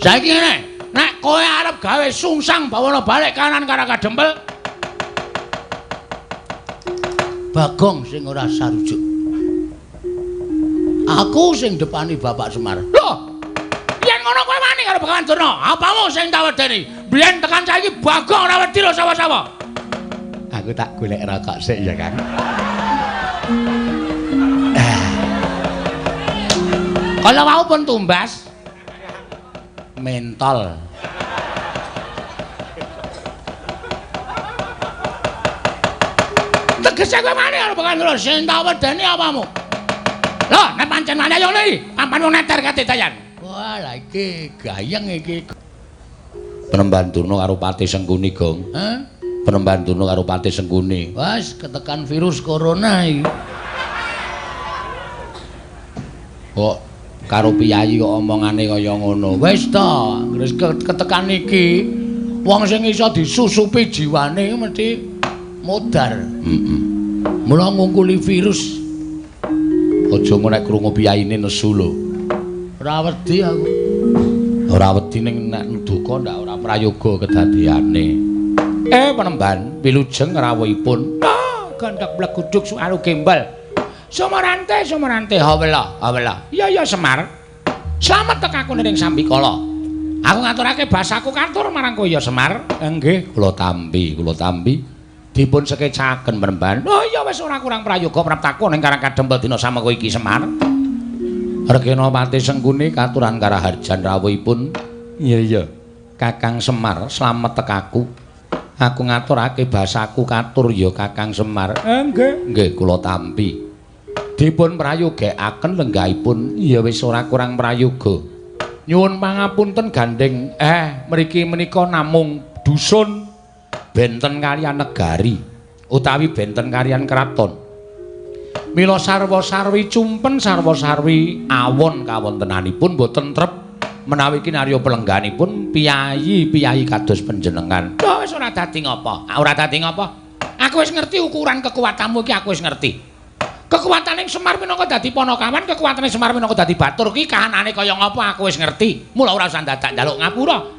Saiki ngene, nek kowe arep gawe sungsang bawana balik kanan karo kadempel, Bagong sing ora sarujuk. Aku sing depani Bapak Semar. Lho, yen ngono kowe wani karo Begawan Durna, apamu sing tak wedeni? Biyen tekan saiki Bagong ora wedi lho sapa-sapa. Aku tak golek rokok sik ya, Kang. Kala wau pun tumbas mentol. Tegese kowe wani karo Begawan Durna, sing tak wedeni apamu? Lho, nek pancen wani ayo ngene, pampan wong neter kate dayan. Wah, lah iki gayeng iki. Penemban Durna karo Patih Sengkuni, Gong. Hah? Penemban Durna karo Patih Sengkuni. Wes ketekan virus corona iki. Kok karo piyayi kok omongane kaya ngono. Wis to, wis ketekan iki wong sing iso disusupi jiwane mesti modar. Heeh. Mula ngungkuli virus. Aja ngono nek krungu piyayine nesu lho. Ora wedi aku. Ora wedi ning nek duka ndak ora prayoga kedadeane. Penemban wilujeng rawuhipun. Ah, gandhak bleguduk suaru gembal. Sumarante, sumarante, hawela, hawela. Iya iya Semar. Slamet tek aku ning sambikala. Aku ngaturake basaku katur marang kowe ya Semar. Nggih, kula tampi, kula tampi. Dipun sekecaken penemban. Oh iya wis ora kurang prayoga praptaku ning Karang Kadempel dina samengko iki Semar. Regena Patih Sengkuni katuran karaharjan rawuhipun. Iya iya. Kakang Semar, slamet tek aku. Aku ngaturake basaku katur ya Kakang Semar. Nggih. Nggih, kula tampi. Dipun prayogekaken lenggahipun. Ya wis ora kurang prayoga. Nyuwun pangapunten gandeng. Mriki menika namung dusun benten kaliyan negari utawi benten kaliyan kraton. Mila sarwa-sarwi cumpen sarwa-sarwi awon kawontenanipun boten trep menawi kinarya pelengganipun piyayi-piyayi kados panjenengan. Lho wis ora dadi ngapa? Ora dadi ngapa? Aku wis ngerti ukuran kekuatanmu iki, aku wis ngerti. Kekuatane Semar minangka dadi panakawan, kekuatane Semar minangka dadi batur ki kahanane kaya ngapa aku wis ngerti. Mula ora usah dadak njaluk ngapura.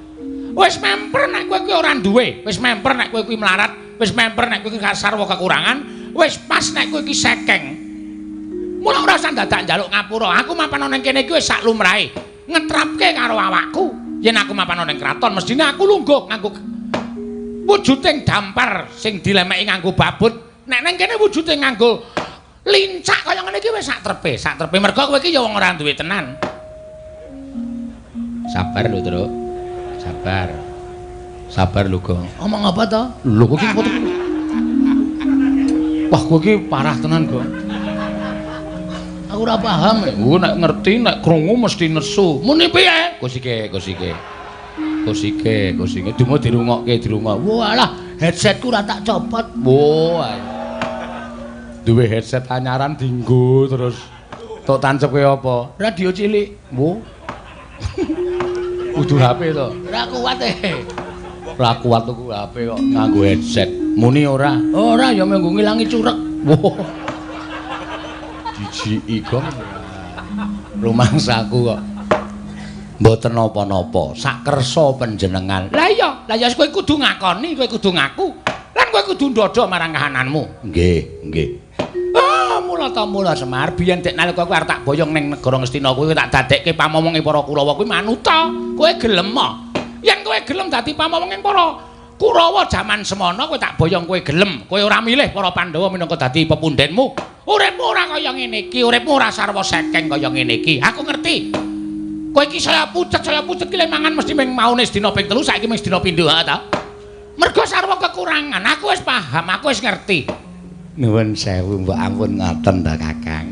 Wis memper nek kowe kuwi ora duwe, wis memper nek kowe kuwi melarat, wis memper nek kowe kuwi sarwa kekurangan, wis pas nek kowe iki sekeng. Mula ora usah dadak njaluk ngapura. Aku mapan ning kene iki wis sak lumrahe. Ngetrapke karo awakku. Yen aku mapan ning kraton mestine aku lungguh nganggo wujuding dampar sing dilemeki nganggo babut. Nek ning kene wujude nganggo lincak kaya ngene iki wis sak trepe, sak trepe. Mergo kowe iki ya wong ora duwe tenan. Sabar lho, Truk. Sabar. Sabar lho, Gong. Omong apa to? Lho kowe iki wah, kowe iki parah tenan, Gong. Aku ora paham. Kowe nek ngerti nek krungu mesti nesu. Muni piye? Kosike, kosike. Kosike, kosike. Dumo dirungokke, dirungok. Walah, headsetku ora tak copot. Wah. Duwe headset anyaran dinggo terus tok tancepke apa? Radio cilik. Wo. Kudu HP to. Ora kuat e. Ora kuat tuku HP kok nganggo headset. Muni ora? Ora ya menggo ngilangi curek. Wo. Jijiki Gong. Rumangsaku kok mboten napa-napa. Sakersa panjenengan. Lah iya, lah ya kowe kudu ngakoni, kowe kudu ngaku. Lan kowe kudu ndodho marang kahananmu. Nggih, nggih. Ah, mula ta mula Semar, biyen dek nalika kowe arep tak boyong ning negara Ngastina kuwi tak dadekke pamomonge para Kurawa kuwi manuta. Kowe gelem ah? Yen kowe gelem dadi pamomonge para Kurawa jaman semono kowe tak boyong kowe gelem. Kowe ora milih para Pandhawa minangka dadi pepundenmu. Uripmu ora kaya ngene iki, uripmu ora sarwa sekeng kaya ngene iki. Aku ngerti. Kowe iki saya pucet ki le mangan mesti ming maune sedina ping 3, saiki ming sedina pindho ha ta? Mergo sarwa kekurangan, aku wis paham, aku wis ngerti. Nuwun sewu mbok ampun ngoten ta Kakang.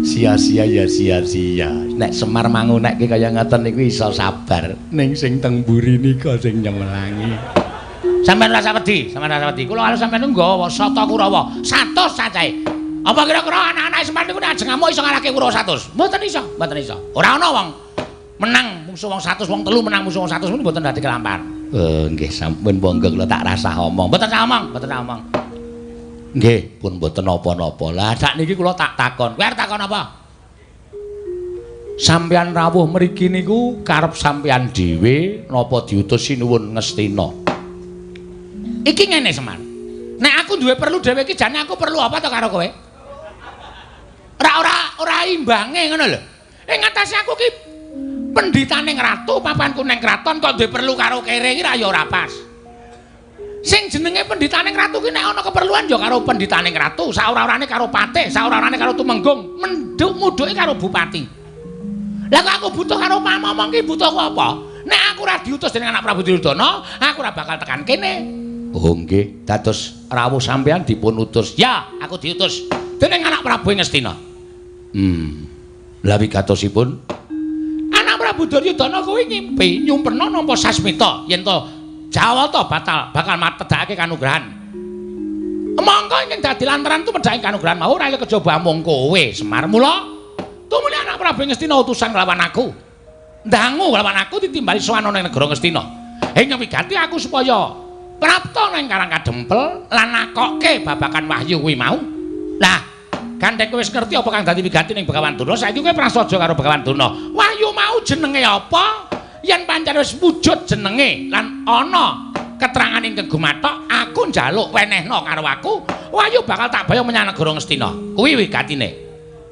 Sia-sia ya sia-sia. Nek Semar mangunekke kaya ngoten niku iso sabar. Ning sing teng mburi nika sing nyemelangi. Sampeyan ora wedi, sampeyan ora wedi. Kula karo sampeyan nggawa sata Kurawa 100 cacahe. Apa kira-kira anak-anak Semar niku nek ajeng ngamuk iso ngalahke Kurawa 100? Mboten iso, mboten iso. Ora ana wong menang musuh wong 100, wong telu menang musuh wong 100 niku mboten dadi kelampahan. Nggih sampun monggo kula tak rasah omong. Mboten sah omong, mboten sah omong. Nggih, pun mboten napa-napa. Lah sakniki kula tak takon. Kowe arep takon apa? Sampeyan rawuh mriki niku karep sampeyan dhewe napa diutus Sinuwun Ngastina? Iki ngene Semar. Nek aku duwe perlu dhewe iki jane aku perlu apa to karo kowe? Ora imbange ngono lho. Ing ngatasé aku ki pendhitaning ratu, papanku ning kraton kok duwe perlu karo kere iki ra ya ora pas. Sing jenenge pendhitaning ratu ki nek ana keperluan ya karo pendhitaning ratu, saora-orane karo patih, saora-orane karo tumenggung, menduk-mudhuke karo bupati. Lah kok aku butuh karo pamomong ki butuhku apa? Nek aku ora diutus dening anak Prabu Duryudana, aku ora bakal tekan kene. Oh nggih, dados rawuh sampeyan dipun utus. Ya, aku diutus dening anak Prabu Ngastina. Lah wigatosipun anak Prabu Duryudana kuwi ngimpi nyumpena nampa sasmita yen to Jawata bakal matedhakake kanugrahan. Mongko ingkang dadi lantaran tumedhake kanugrahan mau ora kejaba amung kowe Semar. Mula tumuli anak Prabu Ngastina utusan nglawan aku. Ndangu nglawan aku ditimbali sowan ana ing negara Ngastina. Ing wigati aku supaya prapta nang Karang Kadempel lan nakokke babakan wahyu kuwi mau. Lah, gandeng kowe wis ngerti apa kang dadi wigati ning Begawan Durna, saiki kowe prasaja karo Begawan Durna. Wahyu mau jenenge apa? Yen pancen wis wujud jenenge lan ana keterangan ingkang gumathok, aku njaluk wenehna karo aku, wahyu bakal tak bayang menyang negara Ngastina. Kuwi wigatine.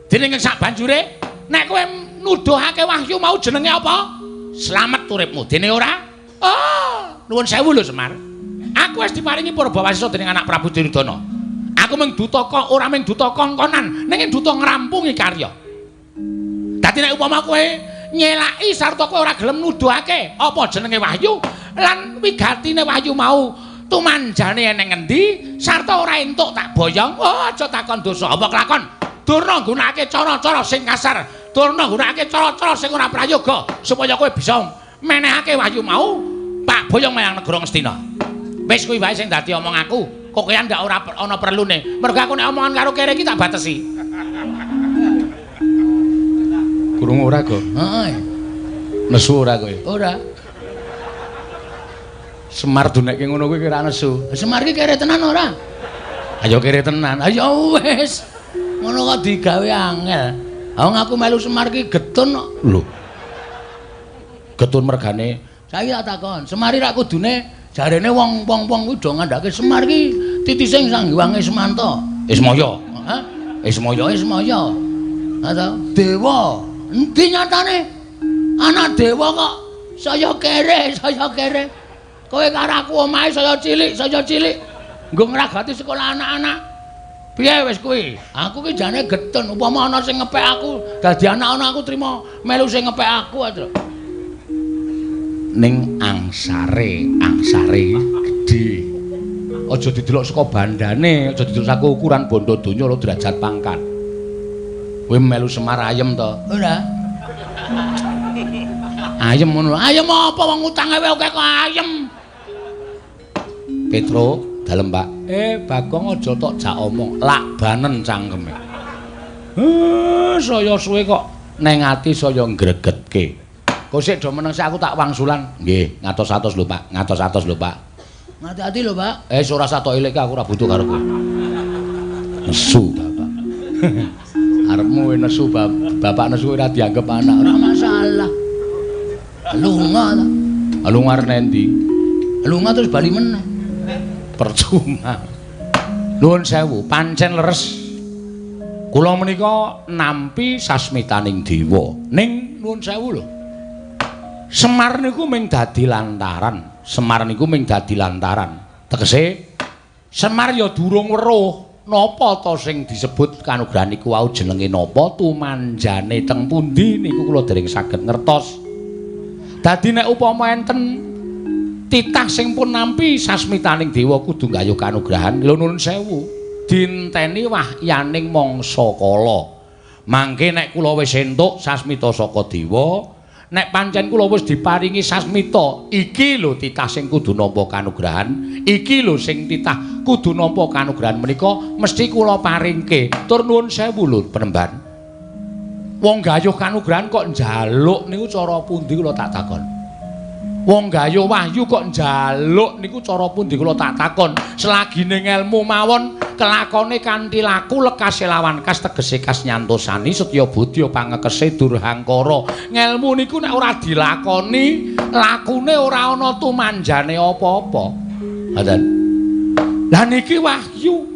Dening sak banjure, nek kowe nuduhake wahyu mau jenenge apa? Slamet uripmu. Dene ora? Oh, nuwun sewu lho Semar. Aku wis diparingi purbawasisa dening anak Prabu Duryudana. Aku mung duta kok ora mung duta kongkonan, ning duta ngrampungi karya. Dadi nek upama kowe nyelaki sarta kowe ora gelem nuduhake apa jenenge wahyu lan wigatine wahyu mau tumanjane eneng ngendi sarta ora entuk tak boyong, oh aja takon dosa apa kelakon. Durna nggunakake cara-cara sing kasar, durna nggunakake cara-cara sing ora prayoga supaya kowe bisa menehake wahyu mau tak boyong menyang negara Ngastina. Wis kuwi wae sing dadi omong aku. Kok kowe ndak ora ana perlune. Mergo aku nek omongan karo kere iki tak batesi. Krungu ora, Go? Heeh. Nesu ora kowe? Ora. Semar dunekke ngono kuwi kira nesu. Semar iki kere tenan ora? Ayo kere tenan. Ayo wis. Ngono kok digawe angel. Wong aku melu Semar iki getun kok. Lho. Getun mergane. Saiki tak takon, Semar iki rak kudune jarene wong-wong kuwi do ngandhake Semar iki titise Sang Hyang Ismanta. Ismaya. Hah? Ismaya. Ismaya. Ha ta? Dewa. Endi nyatane? Anak dewa kok saya kere, saya kere. Kowe karo aku omahe saya cilik, saya cilik. Nggo ngragati sekolah anak-anak. Piye wis kuwi? Aku ki jane getun, upama ana sing ngepek aku, dadi anak-anak aku trima melu sing ngepek aku aja. Ning angsare, angsare gedhe. Aja didelok saka bandane, aja didelok saka ukuran bondo donya lho derajat pangkat. Kowe melu Semar ayem to? Ora. Ayem ngono. Ayem apa wong utange wae akeh kok ayem. Petro, dalem Pak. Bagong aja tok jak omong, lak banen cangkeme. Saya suwe kok neng ati saya ngregetke. Kok sik do meneng sik aku tak wangsulan. Nggih, ngatos-atos lho Pak, ngatos-atos lho Pak. Ngati-ati lho Pak. Ora usah tok eleke aku ora butuh karo kowe. Nesu bapak. Arepmu nesu bapak nesu ora dianggep anak. Ora masalah. Lunga ta. Lunga arep endi? Lunga terus bali meneh. Percuma. Nuwun sewu, pancen leres. Kula menika nampi sasmitaning dewa. Ning nuwun sewu lho. Semar niku mung dadi lantaran. Semar niku mung dadi lantaran. Tegese Semar ya durung weruh napa ta sing disebut kanugrahan niku wau jenenge napa, tumanjane teng pundi niku kula dereng saged ngertos. Dadi nek upama enten titah sing pun nampi sasmitaning dewa kudu nggayuh kanugrahan, lho nuwun sewu, dinteni wahyaning mangsa kala. Mangke nek kula wis entuk sasmita saka dewa, nek pancen kula wis diparingi sasmita, iki lho titah sing kudu nampa kanugrahan, iki lho sing titah kudu nampa kanugrahan menika mesti kula paringke. Tur nuwun sewu lho penemban. Wong gayuh kanugrahan kok njaluk niku cara pundi kula tak takon. Wong gayuh wahyu kok njaluk niku cara pundi kula tak takon. Selagine ngelmu mawon Kelakone kanthi laku lekase lawan kas tegese kas nyantosani setya budya pangekese durhangkara. Ngelmu niku nek ora dilakoni, lakune ora ana tumanjane apa-apa. Ngoten. Lah niki wahyu.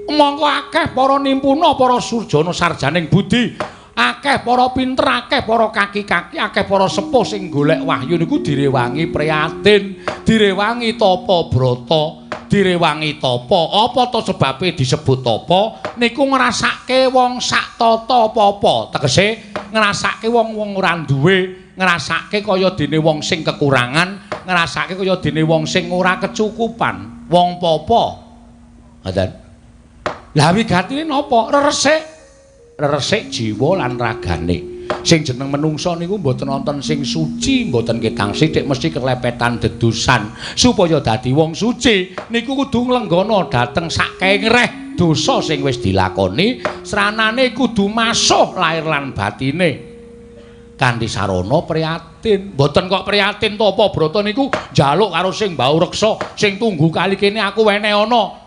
Mongko akeh para nimpuna, para surjana sarjaning budi, akeh para pinter, akeh para kaki-kaki, akeh para sepuh sing golek wahyu niku direwangi prihatin, direwangi tapa brata, direwangi tapa. Apa to sebabe disebut tapa? Niku ngrasake wong sak tata apa-apa. Tegese ngrasake wong-wong ora duwe, ngrasake kaya dene wong sing kekurangan, ngrasake kaya dene wong sing ora kecukupan, wong papa. Ngoten. Lah wigatine napa? Reresik. Reresik jiwa lan ragane. Sing jeneng menungsa niku mboten wonten sing suci, mboten ketang sithik mesti kelepetan dedusan. Supaya dadi wong suci niku kudu nglenggana dhateng sakengreh dosa sing wis dilakoni, sranane kudu masuh lair lan batine. Kanthi sarana prihatin. Mboten kok prihatin tapa brata niku njaluk karo sing mbau reksa, sing tunggu kali kene aku wene ana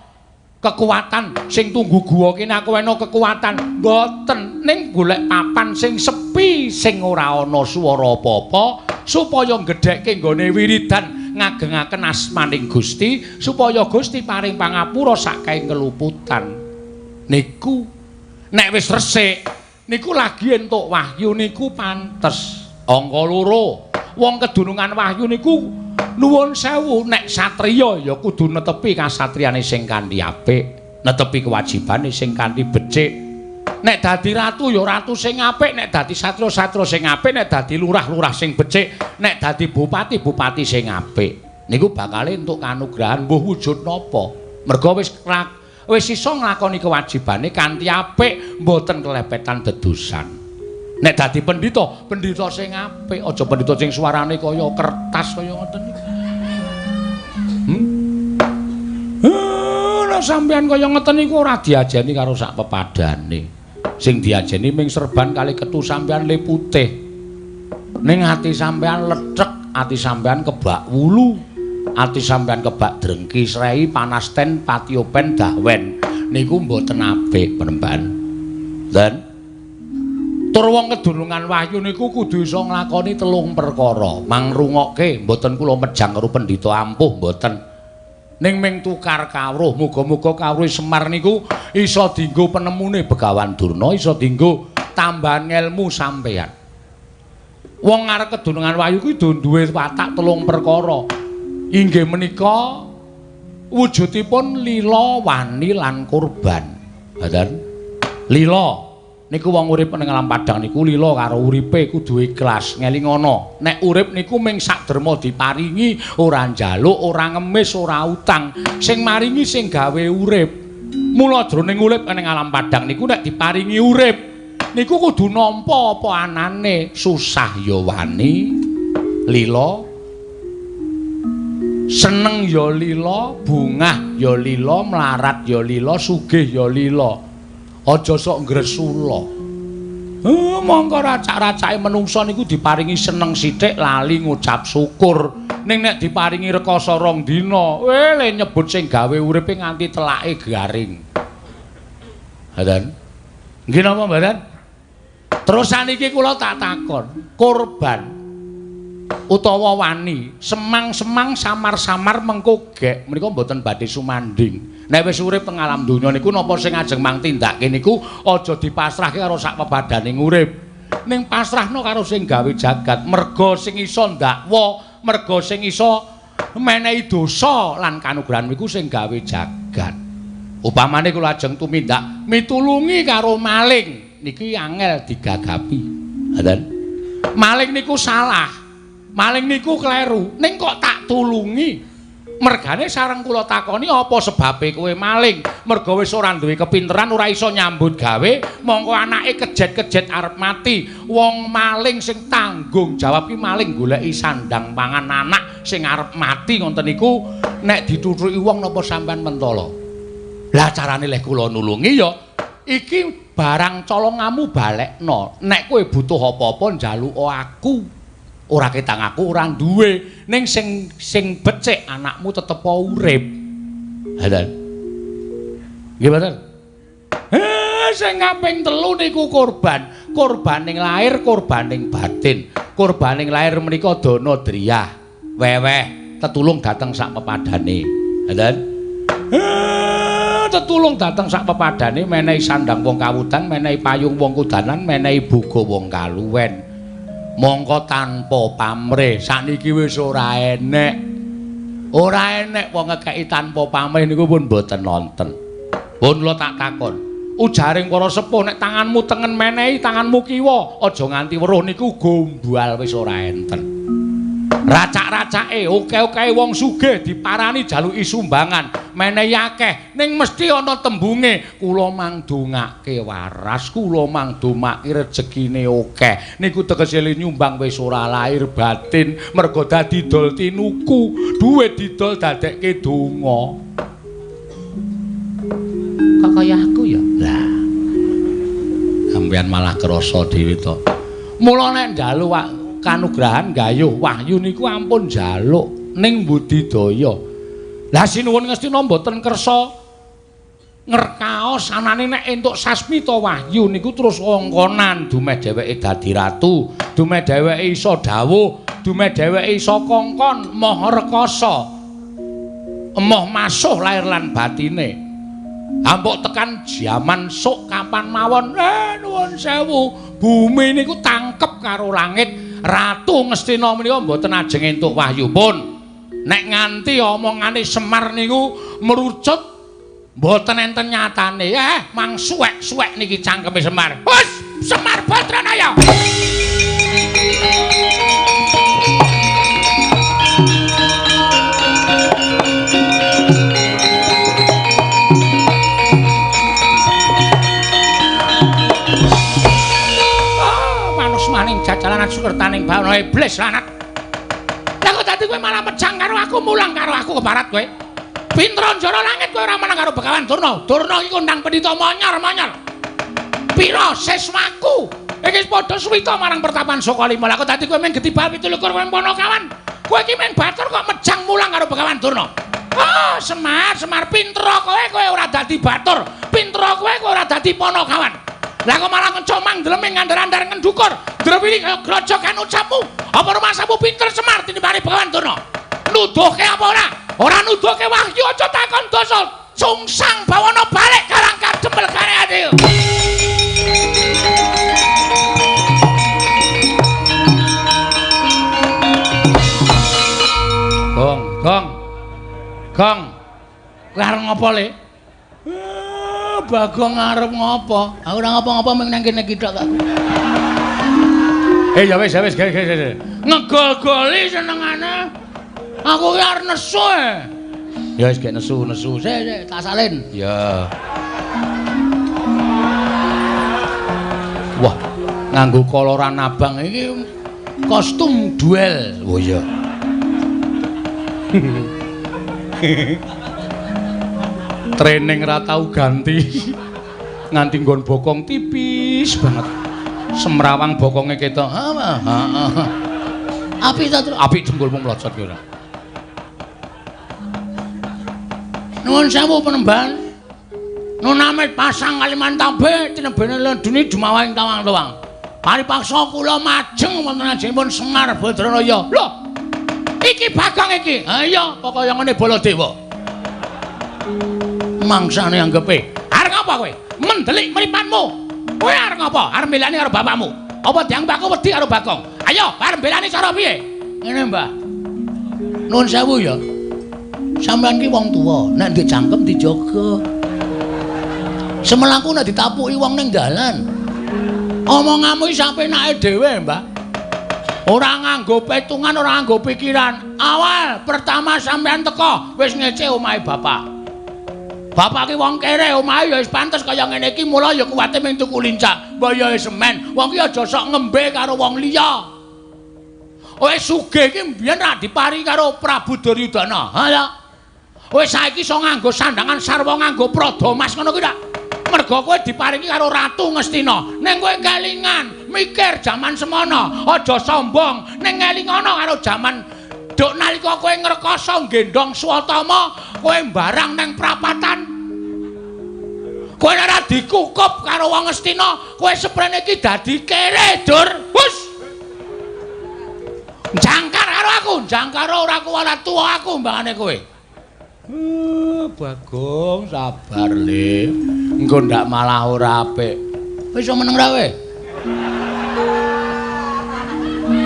kekuatan, sing tunggu guwa kene aku wena kekuatan. Mboten, ning golek papan sing sepi, sing ora ana swara apa-apa, supaya nggedhekke nggone wiridan ngagengaken asmaning Gusti, supaya Gusti paring pangapura saking keluputan. Niku nek wis resik niku lagi entuk wahyu niku pantes. Angka loro, wong kedunungan wahyu niku nuwun sewu, nek satriya ya kudu netepi kasatriyane sing kanthi apik, netepi kewajibane sing kanthi becik. Nek dadi ratu ya ratu sing apik, nek dadi satriya-satriya sing apik, nek dadi lurah-lurah sing becik, nek dadi bupati-bupati sing apik. Niku bakale entuk kanugrahan mbuh wujud napa. Merga wis iso nglakoni kewajibane kanthi apik, mboten kelepetan dedusan. Nek dadi pendhita, pendhita sing apik, aja pendhita sing suarane kaya kertas kaya ngoten niku. Nek sampeyan kaya ngeten niku ora diajeni karo sak pepadane. Sing diajeni ming serban kali ketu sampeyan le putih. Ning ati sampeyan lethek, ati sampeyan kebak wulu, ati sampeyan kebak drengki srei panasten patiopen dahwen. Niku mboten apik penemban. Dan tur wong kedunungan wahyu niku kudu iso nglakoni telung perkara. Mangrungokke mboten kula mejang karo pendhita ampuh mboten. Ning ming tukar kawruh, muga-muga kawruh Semar niku iso dienggo penemune Begawan Durna, iso dienggo tambahan ngelmu sampeyan. Wong arep kedunungan wahyu kuwi duwe watak telung perkara. Inggih menika wujudipun lila, wani lan kurban. Ngoten. Lila niku wong urip ning alam padhang niku lila karo uripe kudu ikhlas, ngelingono. Nek urip niku ming sak derma diparingi, ora njaluk, ora ngemis, ora utang. Sing maringi sing gawe urip. Mula jroning urip ning alam padhang niku nek diparingi urip niku kudu nampa apa anane, susah ya wani, lila, seneng ya lila, bungah ya lila, mlarat ya lila, sugih ya lila. Aja sok ngresula. Mongko racak-racake menungsa niku diparingi seneng sithik lali ngucap syukur. Ning nek diparingi rekoso rong dina, le nyebut sing gawe uripe nganti telake garing. Ngoten. Nggih napa mboten? Terus saniki kula tak takon, korban utawa wani, semang-semang samar-samar mengko gek menika mboten badhe sumanding. Nek wis urip teng alam donya niku napa sing ajeng mang tindake niku aja dipasrahke karo sak pebadaning urip. Ning pasrahno karo sing gawe jagat, merga sing iso ndakwa, merga sing iso menehi dosa lan kanugrahan niku sing gawe jagat. Upamane kula ajeng tumindak mitulungi karo maling, niki angel digagapi. Ngoten. Maling niku salah. Maling niku kleru, ning kok tak tulungi. Mergane sareng kula takoni apa sebabe kowe maling? Merga wis ora duwe kepinteran, ora iso nyambut gawe, mongko anake kejet-kejet arep mati. Wong maling sing tanggung jawab ki maling goleki sandang pangan anak sing arep mati ngoten niku nek dituthuki wong napa sampean mentala? Lah carane leh kula nulungi ya iki barang colongamu balekno. Nek kowe butuh apa-apa njaluka aku. Ora ketang aku ora duwe, ning sing becik anakmu tetep urip. Ngoten. Nggih mboten? Sing kaping 3 niku korban. Korbaning lahir, korbaning batin. Korbaning lahir menika dana driyah, weweh, tetulung dateng sak pepadane. Ngoten? Tetulung dateng sak pepadane, menehi sandang wong kawudan, menehi payung wong kudanan, menehi boga wong kaluwen. Mongko tanpa pamrih sakniki wis ora enek. Ora enek wong ngekeki tanpa pamrih niku pun mboten nonten. Pun kula tak takon. Ujaring para sepuh nek tanganmu tengen menehi tanganmu kiwa, aja nganti weruh niku gombal wis ora enten. Racak-racake oke-oke wong sugih diparani jaluki sumbangan, menehi akeh ning mesti ana tembunge kula mangdongake waras, kula mangdomake rejekine akeh. Niku tegese nyumbang wis ora lahir batin, mergo dadi dol tinuku, duwe didol dadekke donga. Kok kaya aku ya? Lah. Sampeyan malah krasa dhewe to. Mula nek njaluk kanugrahan gayuh wahyu niku ampun njaluk ning budidaya. Lah sinuwun Ngastina mboten kersa ngerkaos anane nek entuk sasmita wahyu niku terus ongkonan dumeh dheweke dadi ratu, dumeh dheweke iso dawuh, dumeh dheweke iso kongkon moh rekasa. Emoh masuh lahir lan batine. Ampuk tekan jaman sok kapan mawon, nuwun sewu, bumi niku tangkep karo langit. Ratu Ngastina menika mboten ajeng entuk wahyu pun. Nek nganti omongane Semar niku merucut mboten enten nyatane. Mang suwek-suwek niki cangkeme Semar. Hus, Semar Badranaya. Jalanan sukertaning bawana iblis lanat. Lah kok dadi kowe malah mejang karo aku, mulang karo aku kebarat kowe. Pinter njara langit kowe ora menang karo Begawan Durna. Durna iki kondang pendhita monyor-monyor. Pira siswaku iki padha suwita marang pertapan Sukalima. Lah kok dadi kowe mung getibal 27 kowe Panakawan. Kowe iki mung batur kok mejang mulang karo Begawan Durna. Oh, Semar, Semar pinter kowe, kowe ora dadi batur. Pinter kowe, kowe ora dadi Panakawan. Lah kok malah ngecomang ndleming ngandar-andar ngendukur. Drewili kaya grojogan ucapmu. Apa rumasamu pinter Semar tinimbane Begawan Durna? Nuduhke apa ora? Ora nuduhke wahyu aja takon dosa. Sungsang bawana balik karang kadempel kare ati. Gong, gong. Gong. Kowe arep ngopo, Le? Bagong arep ngopo? Aku ora ngopo-ngopo mung nang kene iki tok aku. Ya wis, ya wis, ge. Ngegol-goli senengane. Aku ki arep nesu. Ya wis gek nesu-nesu. Sik, sik, tak salin. Ya. Wah, nganggo koloran abang iki kostum duel. Oh iya. Training ra tau ganti. Nganti nggon bokong tipis banget. Semrawang bokonge ketok. Heeh. Apik ta, Tru? Apik jengkulmu mlocot ki ora. Nuwun sewu penemban. Nunamit pasang Kalimantabe tinebene lendune dumawahing tawang-tawang. Paripaksa kula majeng wonten ajengipun Semar Badranaya. Lho. Iki Bagong iki. Ha iya, pokoke ngene Baladewa. Mangsane anggepe. Arep ngapa kowe? Mendelik mripatmu. Kowe arep ngapa? Arep mbelani karo bapakmu. Apa dianggep aku wedi karo Bagong? Ayo, arep mbelani cara piye? Ngene, Mbah. Nuwun sewu ya. Sampeyan ki wong tuwa, nek ndek cangkem dijaga. Semelangku nek ditapuki wong ning dalan. Omonganmu iki sapenake dhewe, Mbah. Ora nganggo petungan, ora nganggo pikiran. Awal pertama sampeyan teko wis ngece omahe bapak. Bapak ki wong kere, omahe ya wis pantes kaya ngene iki, mula ya kuwate mung tuku lincak. Mbah ya wis semen, wong ki aja sok ngembe karo wong liya. Wis sugih iki mbiyen ra diparingi karo Prabu Duryudana. Ha ya. Wis saiki iso nganggo sandangan sarwa nganggo prada mas ngono kuwi ta. Mergo kowe diparingi karo Ratu Ngastina. Ning kowe kelingan, mikir jaman semono, aja sombong. Ning ngelingono karo jaman duk nalika kowe ngrekasa nggendhong Swatama, kowe mbarang nang prapatan. Kowe ora dikukup karo wong Ngastina, kowe seprene iki dadi kere, Dur. Hus. Jangkar karo aku, jangkar ora kuwala tuwa aku mbangane kowe. Bagong sabar le. Engko ndak malah ora apik. Wis iso meneng ra kowe?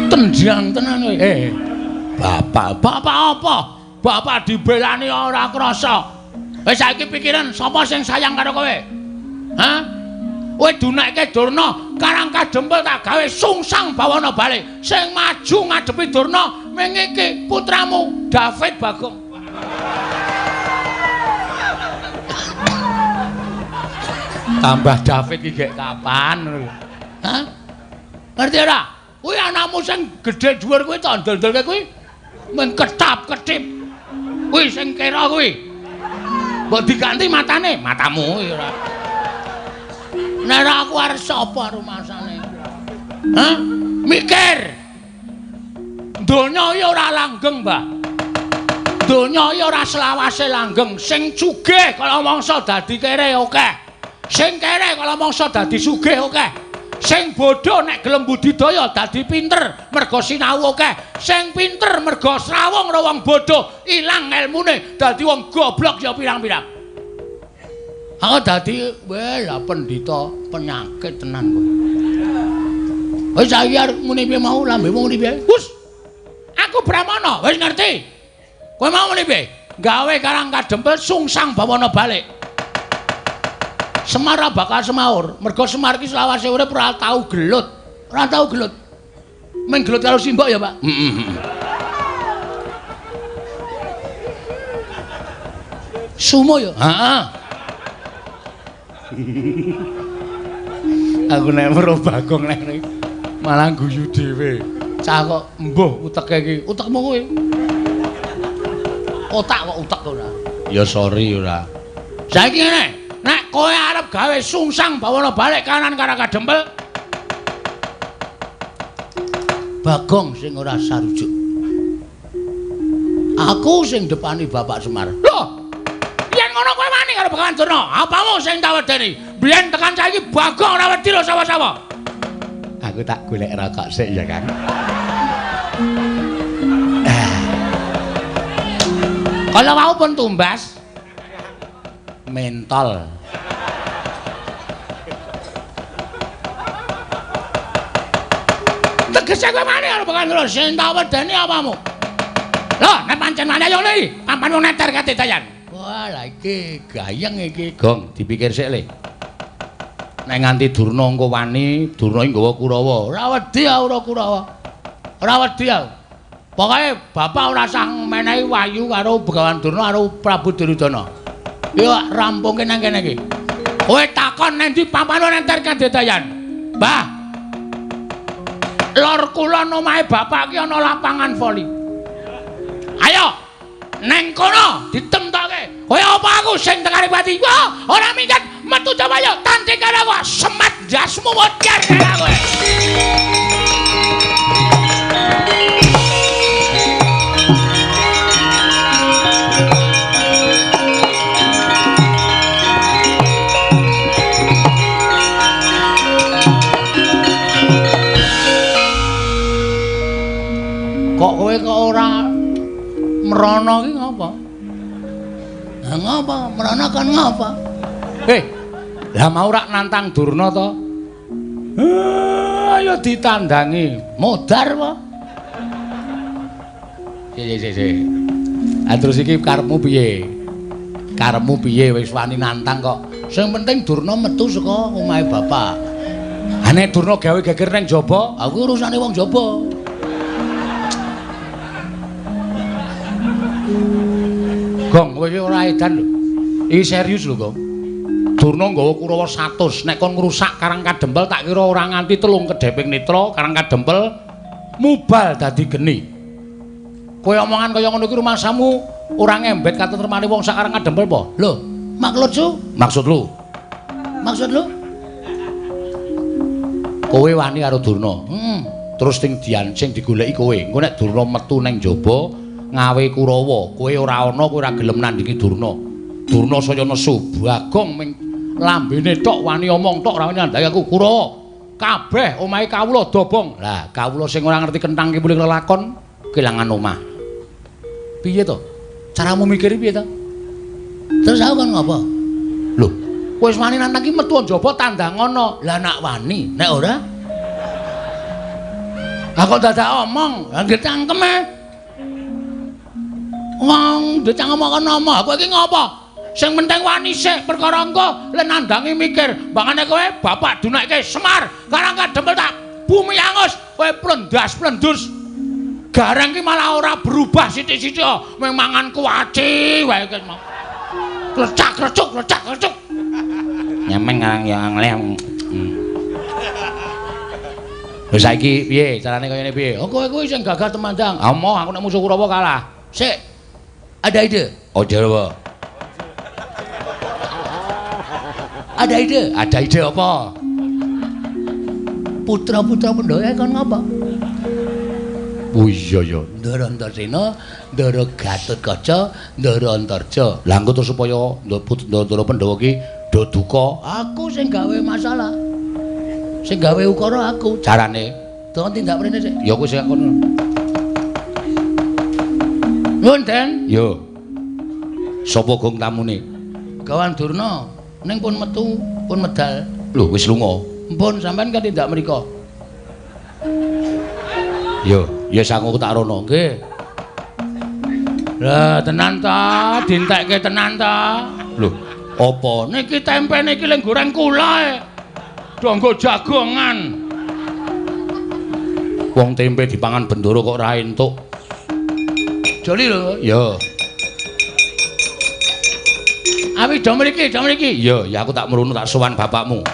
Tenjang tenan kowe. Bapak, bapak apa? Bapak dibelani ora krasa. Wis saiki pikiran sapa sing sayang karo kowe? Hah? Kowe dunekke Durna, Karang Kadempel tak gawe sungsang bawana balik. Sing maju ngadepi Durna ming iki putramu David Bagong. Tambah David iki gek kapan? Hah? Ngerti ora? Kuwi anakmu sing gedhe dhuwur kuwi tak ndol-ndolke kuwi mung ketap-ketip. Kuwi sing kira kuwi. Mbok diganti matane, matamu kuwi ora. Nek ora aku arep sapa rumasane? Hah? Mikir. Donya iki ora langgeng, Mbah. Donya iki ora selawase langgeng. Sing sugih kala mangsa dadi kere akeh. Sing kere kala mangsa dadi sugih akeh. Sing bodho nek gelem budidaya dadi pinter merga sinau akeh. Sing pinter merga srawung karo wong bodho ilang elmune dadi wong goblok ya pirang-pirang. Aku dadi weh lah pendhita penyakit tenan kowe. Wis saiki arep muni piye mau lambemu muni piye? Hus. Aku Brahmana, wis ngerti. Kowe mau muni piye? Gawe Karang Kadempel sungsang bawana balik. Semar bakal semaur, mergo Semar iki selawase urip ora tau gelut. Ora tau gelut. Mung gelut karo simbok ya, Pak. Heeh. Sumo ya? Heeh. Aku nek weruh Bagong nek malah guyu dhewe. Cah kok mbuh uteke iki. Utekmu kuwi. Otak kok utek ora. Ya sorry ora. Saiki ngene. Nek kowe arep gawe sungsang bawana balik kanan Karang Kadempel, Bagong sing ora sarujuk. Aku sing depani Bapak Semar. Lho, yen ngono kowe wani karo Begawan Durna, apamu sing tak wedeni? Biyen tekan saiki Bagong ora wedi lho sapa-sapa. Aku tak golek rokok sik ya, Kang. Kala wau pun tumbas mentol. Tegese kowe wani karo Begawan Durna, sing tak wedeni apamu? Lho, nek pancen wani ayo le, pampan wong neter kate dayan. Wah, lha iki gayeng iki, Gong, dipikir sik le. Nek nganti Durna engko wani, Durna iki nggawa Kurawa. Ora wedi aku ora Kurawa. Ora wedi aku. Pokoke bapak ora sah menehi wahyu karo Begawan Durna karo Prabu Duryudana. Yo rampungke nang kene iki. Kowe takon nang ndi pampane nenter kadedayan. Mbah. Lor kulon omahe bapak ki ana lapangan voli. Ayo neng kono ditemtoke. Kowe apa aku sing tekane pati? Wah, ora minggat metu Jawaya tanding karo aku semat jasmu modar karo kowe. Kok kowe kok ora mrono iki ngapa? Lah ngapa? Mrono kon ngapa? Lah mau rak nantang Durna to? Ayo ditandangi. Modar apa? Sik. Ah terus iki karepmu piye? Karepmu piye wis wani nantang kok? Sing penting Durna metu saka omahe bapak. Ha nek Durna gawe geger nang jaba, aku urusane wong jaba. Gong, kowe iki ora edan lho. Iki serius lho, Gong. Durna nggawa Kurawa 100, nek kon ngrusak Karang Kadempel tak kira ora nganti 3 kedheping netra Karang Kadempel mubal dadi geni. Kowe omongan kaya ngono iki rumangsamu ora ngembet katentremane wong sak Karang Kadempel apa? Lho, maksud lu? Maksud lu? Maksud lu? Kowe wani karo Durna. Heeh. Terus sing diancing digoleki kowe. Engko nek Durna metu nang jaba ngawe Kurawa, kowe ora ana, kowe ora gelem nandingi Durna. Durna saya nesu, Bagong ming Lambene tok wani omong tok ora wani nandhangi aku. Kurawa kabeh omahe kawula dobong. Lah, kawula sing ora ngerti kenthang ki mulih lelakon kelangan omah. Piye to? Caramu mikir piye to? Terus aku kon ngopo? Lho, wis wani nantang ki metu njaba tandangono. Lah nak wani, nek ora? Lah kok dadak omong, lah nggih cangkeme. Wong ndek cangkem kok ngomong, aku iki ngopo? Sing penting wani sik perkara engko le nandangi mikir, mbangane kowe bapak dunekke Semar, karang kadempel tak bumi angus, kowe plendas-plendus. Gareng ki malah ora berubah sithik-sithik, mung mangan kuaci wae ki mau. Klecak-klecuk, klecak-klecuk. Nyemeng ngarang ya ngleh. Wis saiki piye carane kaya ngene piye? Oh kowe kuwi sing gagah temandang. Ah moh aku nek musuh Kurawa kalah. Sik. Ada ide. Oh apa? Ada ide. Ada ide apa? Putra-putra Pandhawa kon ngapa? Oh iya ya. Ndara Antasena, Ndara Gatotkaca, Ndara Antarja. Lah engko terus supaya Ndara Pandhawa ki do duka, aku sing gawe masalah. Sing gawe ukara aku. Carane Don tindak mrene sik. Ya kowe sing kono. Nyuwun, Den. Yo. Sapa gong tamune? Gawan Durna. Ning pun metu, pun medal. Lho wis lunga. Mpun sampean kan tindak mriko. Yo, ya sangu tak rono. Nggih. Lah tenan ta, dintekke tenan ta. Lho, apa? Niki tempe niki leng goreng kula e. Donggo jagongan. Wong tempe dipangan bendoro kok ora entuk. Joli lho. Yo. Awi do mriki, do mriki. Yo, ya aku tak mrono tak sowan bapakmu.